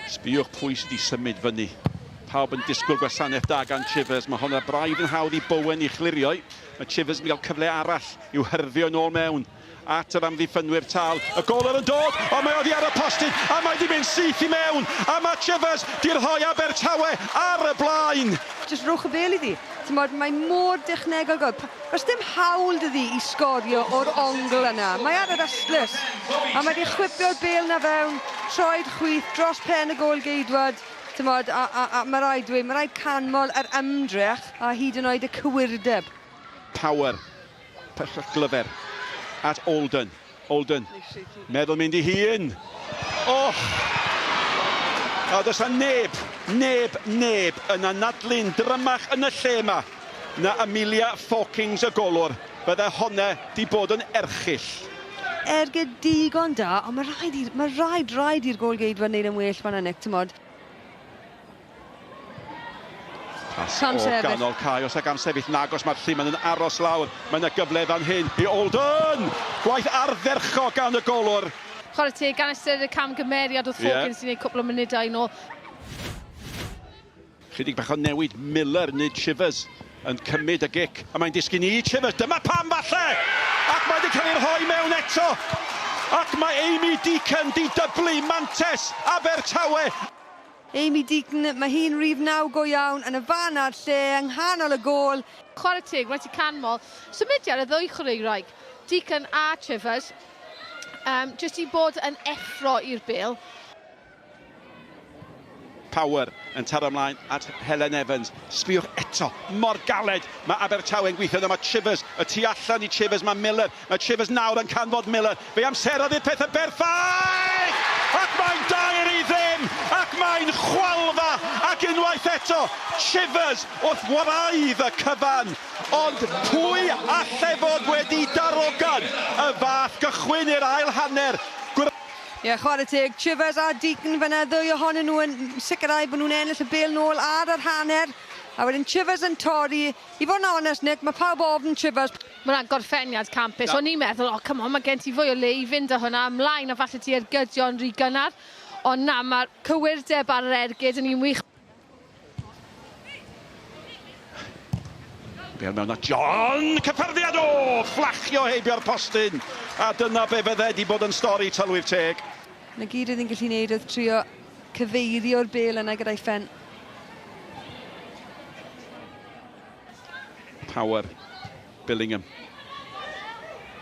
Sbïwch pwy sydd wedi symud fyny. Pawb yn disgwyl gwasanaeth da gan Chivers. Mae honna braidd yn hawdd i Bowen i chlirio. Mae Chivers yn cael cyfle arall i'w hyrddio yn ôl mewn at yr amddiffynwyr tal. Y golwr yn dod, ond mae oddi ar y postyn, a mae 'di mynd syth i mewn, a mae Chivers 'di rhoi Abertawe ar y blaen. Jyst rhowch y bêl iddi. Timod, mae mor dechnegol go-. Does dim hawl 'da ddi i sgorio o'r ongl yna. Mae ar yr ystlys. A mae 'di chwipio'r bêl 'na fewn, troed chwith dros pen y gôl-geidwad. Timod, a, a, a mae rhaid dweud, mae rhaid canmol yr ymdrech a hyd yn oed y cywirdeb. Power. Pellach glyfer at Olden. Olden, meddwl mynd i hun. Oh! A does 'na neb, neb, neb yn anadlu'n drymach yn y lle yma na Amelia Fawkings y golwr. Bydde honne 'di bod yn erchyll. Ergyd digon da, ond mae rhaid i'r, mae rhaid, rhaid i'r gôl-geidwad wneud yn well fan'na, Nick, timod. Pas o ganol cae, os ag am sefyll nagos, mae'r lluman yn aros lawr. Mae yna gyfle fan hyn i Olden! Gwaith ardderchog gan y golwr. Chwarae teg, gan ystyried y camgymeriad oedd Hawkins yeah. 'di gwneud cwpl o munudau nôl. Chydig bach o newid, Miller nid Chivers yn cymryd y gic, a mae'n disgyn i Chivers, dyma pam falle! Ac mae wedi cael ei rhoi mewn eto! Ac mae Amy Deacon 'di dyblu mantes Abertawe! Amy Deaton, mae hi'n rif naw go iawn yn y fan a'r lle, yng nghanol y gôl. Chwarae teg, rhaid ti canmol symudiad y ddwy chwaraewraig, Deacon a Chivers, um, jyst i bod yn effro i'r bêl. Power yn taro ymlaen at Helen Evans. Sbïwch eto, mor galed mae Abertawe yn gweithio yna. Mae Chivers y tu allan i Chivers, mae Miller. Mae Chivers nawr yn canfod Miller. Fe amserodd i'r peth yn berffaith! Ac mae'n 2-0! Ac mae'n chwalfa! Ac unwaith eto, Chivers wrth wraidd y cyfan. Ond pwy alle fod wedi darogan y fath gychwyn i'r ail hanner? Ie, chwarae teg, Chivers a Deacon fan'na, ddwy ohonyn nhw yn sicrhau bod nhw'n ennill y bêl nôl ar yr hanner. A wedyn Chivers yn torri. I fod yn onest, Nick, mae pawb ofn Chivers. Mae hwnna'n gorffeniad campus. O'n i'n meddwl, oh come on, mae gen ti fwy o le i fynd â hwnna ymlaen a falle ti ergydio'n rhy gynnar. Ond na, mae'r cywirdeb ar yr ergyd yn un wych. Bêl mewn at John! Cyffyrddiad o! Fflachio heibio'r postyn! A dyna be fydde 'di bod yn stori tylwyth teg. 'Na gyd oedd hi'n gallu neud oedd trio cyfeirio'r bêl yna gyda'i phen. Power. Billingham.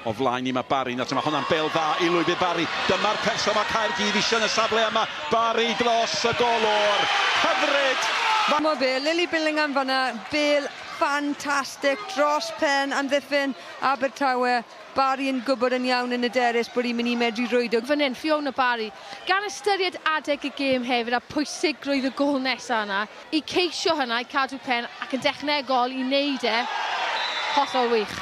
O flaen i mae Barry. Nawr mae hwnna'n bel dda i lwybr Barry. Dyma'r person mae Caerdydd eisiau yn y safle yma. Barry dros y golwr. Hyfryd! Mae be, Lily Billingham fanna, bel ffantastig dros pen amddiffyn Abertawe. Barry yn gwybod yn iawn yn hyderus bod hi'n mynd i medru rwydo. Fan hyn, Fiona Barry, gan ystyried adeg y gêm hefyd a pwysigrwydd y gôl nesa yna, i ceisio hynna, i cadw pen ac yn dechnegol i wneud e, hollol wych.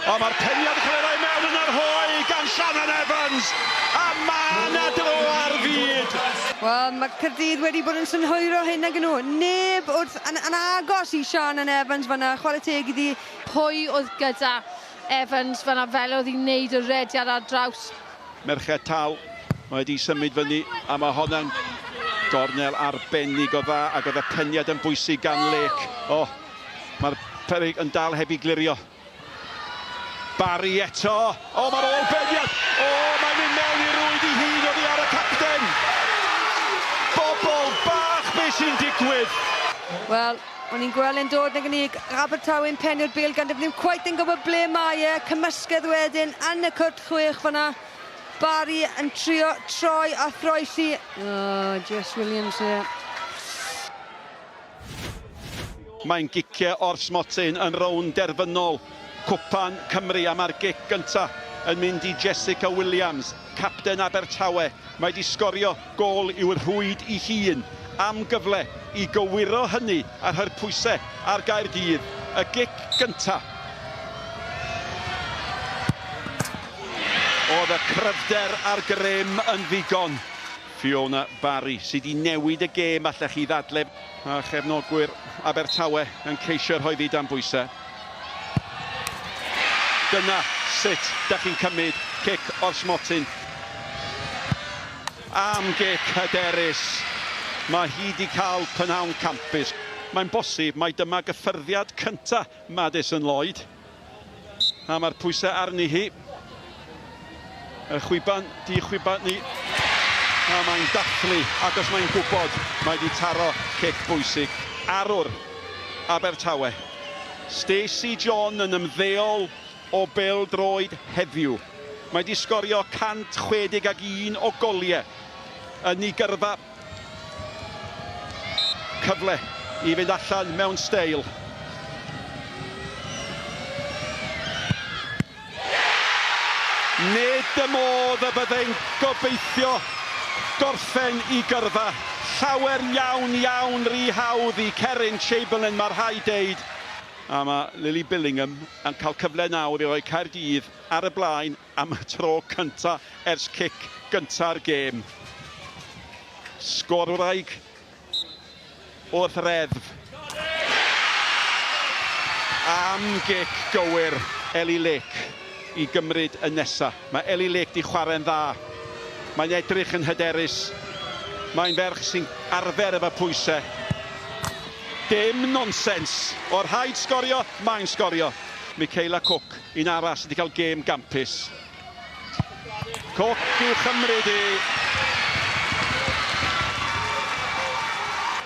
O, mae'r peniad yn cael ei roi mewn yn yr hoe gan Shannon Evans! A ma' 'na dro ar fyd! Wel, mae Caerdydd wedi bod yn synhwyro hyn nag 'yn nhw. Neb wrth yn, yn agos i Shannon Evans fan'na, chwarae teg iddi. Pwy oedd gyda Evans fan'na fel oedd hi'n neud y rediad ar draws? Merched Tal, mae wedi symud fyny a mae honna'n gornel arbennig o dda ac oedd y peniad yn bwysig gan Lake. O, mae'r peryg yn dal heb i glirio. Barry eto. O, mae'r ôl beniad. O, mae'n mynd mewn i rwyd i hun oddi ar y capten. Bobl bach, beth sy'n digwydd? Wel, o'n i'n gweld e'n dod nag yn unig. Abertawe'n penio'r bêl gan ddim cweit yn gwybod ble mae e. Cymysgedd wedyn yn y cwrt chwech fan'na. Barry yn trio troi a throelli. O, Jess Williams, ie. Mae'n gicio o'r smotyn yn rownd derfynol Cwpan Cymru a mae'r gic gynta yn mynd i Jessica Williams, capten Abertawe. Mae wedi sgorio gôl i'w rhwyd i hun am gyfle i gywiro hynny a rhoi'r pwysau ar Gaerdydd. Y gic gynta. Oedd y cryfder a'r grym yn ddigon. Fiona Barry sydd wedi newid y gêm allech chi ddadle. A chefnogwyr Abertawe yn ceisio rhoi ddi dan bwysau. Dyna sut da chi'n cymryd cic o'r smotyn. Am gic hyderus. Mae hi 'di cael prynhawn campus. Mae'n bosib mai dyma gyffyrddiad cynta Madison Lloyd. A mae'r pwysau arni hi. Y chwiban, di chwiban ni. A mae'n dathlu, ac os mae'n gwybod, mae wedi taro cic bwysig. Arwr Abertawe. Stacey John yn ymddeol o bêl-droed heddiw. Mae wedi sgorio 161 o goliau yn ei gyrfa. Cyfle i fynd allan mewn steil. Nid y modd y byddai'n gobeithio gorffen i gyrfa. Llawer iawn, iawn rhy hawdd i Cerin Chamberlain, mae rhaid deud. A mae Lily Billingham yn cael cyfle nawr i roi Caerdydd ar y blaen am y tro cynta ers cic gynta'r gêm. Sgorwraig wrth reddf. Am gic gywir Ellie Lake i gymryd y nesa. Mae Ellie Lake 'di chwarae'n dda. Mae'n edrych yn hyderus. Mae'n ferch sy'n arfer efo pwysau. Dim nonsens. O rhaid sgorio, mae'n sgorio. Michaela Cook, un arall sydd wedi cael gêm gampus. Cook i'w chymryd i.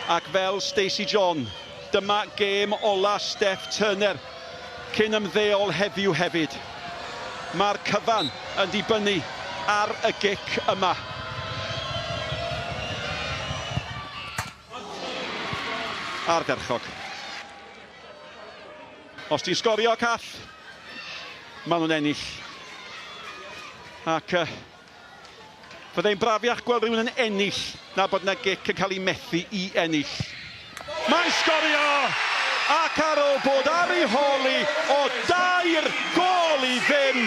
Ac fel Stacey John, dyma gêm ola Steph Turner cyn ymddeol heddiw hefyd. Mae'r cyfan yn dibynnu ar y gic yma. Ardderchog. Os ti'n sgorio, Cath, maen nhw'n ennill. Ac fyddai'n brafiach gweld rhywun yn ennill na bod yna gic yn cael ei methu i ennill. Mae'n sgorio! Ac ar ôl bod ar ei hôl i o dair gôl i ddim,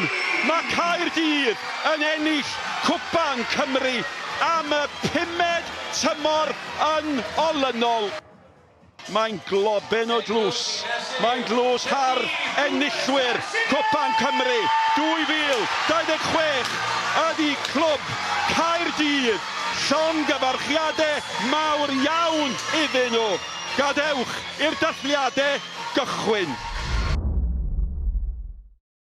mae Caerdydd yn ennill Cwpan Cymru am y pumed tymor yn olynol. Mae'n globen o dlws. Mae'n dlws hardd enillwyr Cwpan Cymru 2026 ydy Clwb Caerdydd. Llongyfarchiadau mawr iawn iddyn nhw. Gadewch i'r dathliadau gychwyn.